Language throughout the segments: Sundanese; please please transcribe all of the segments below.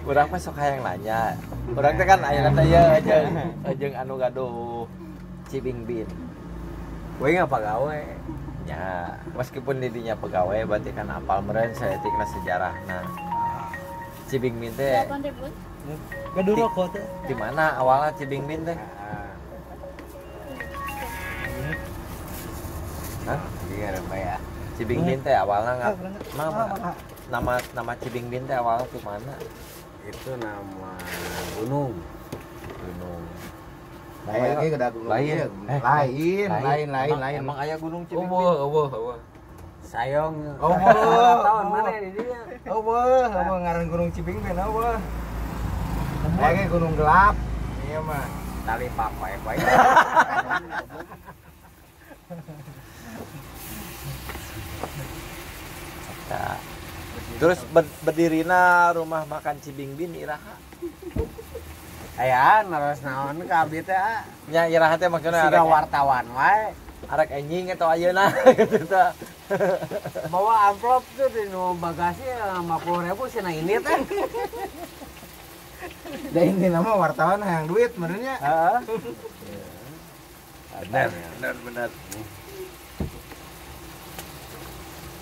Urang mah sok hayang nanya. Urang teh kan ayeuna teh ieu jeung anu gaduh Cibingbin. We nggak pagawe. Ya, meskipun didinya pegawai berarti kan apal meureun saeutikna sejarahna. Cibingbin teh gaduh rokok teh. Di mana awalnya Cibingbin teh? Hah? Iya, ya. Cibingbin teh awalnya nama nama Cibingbin teh awalnya di mana? Itu nama gunung. Gunung. Lain lain lain lain lain lain. Emang aya gunung Cibingbin? Eueuh. Sayong. Eueuh. Tahun mana di dinya? Eueuh, eueuh ngaran gunung Cibingbin eueuh. Aya gunung gelap. Iya mah. Tali pakoe-koe. Nah. Terus berdirina rumah makan Cibingbin iraha. Aya naros naon ka abdi teh. Nya iraha teh maksudna siga wartawan wae. Arek enjing atau ayeuna gitu teh. Bawa amplop tuh di nu bagasi 50.000 cenah ini teh. Da ini nama wartawan hayang duit meureunnya. Heeh. Benar, benar, benar.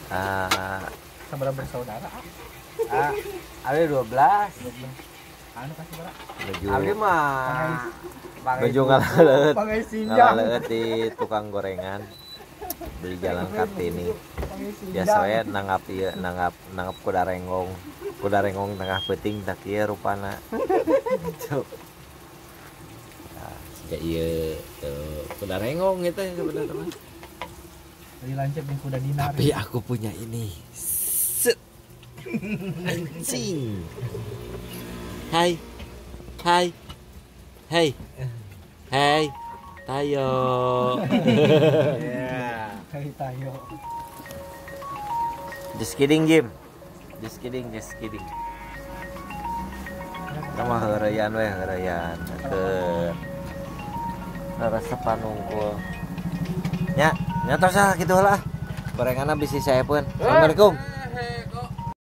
Ah, sabaraha bersaudara? Ah, ada 12. Anu kasih berapa? Abdi mah baju ngalaleut. Ngalaleut di tukang gorengan di Jalan Kartini. Biasa we nanggap ieu, nanggap kuda renggong. Kuda renggong tengah peuting tak ieu rupana. Cuk. Nah, siga ieu tuh kuda renggong eta sebenarnya mah. Dari lancip jeung kuda dinar. Tapi aku punya ini. Set. Anjing. Hai. Hai. Hey. Hey. Tayo. Yeah. Hai Tayo. Just kidding, Jim. Just kidding, just kidding. Sama heureuyan we, heureuyan. Keur resepan unggul. Nya, nya tos ah kitu heula. Gorenganna bisi saepeun. Assalamualaikum.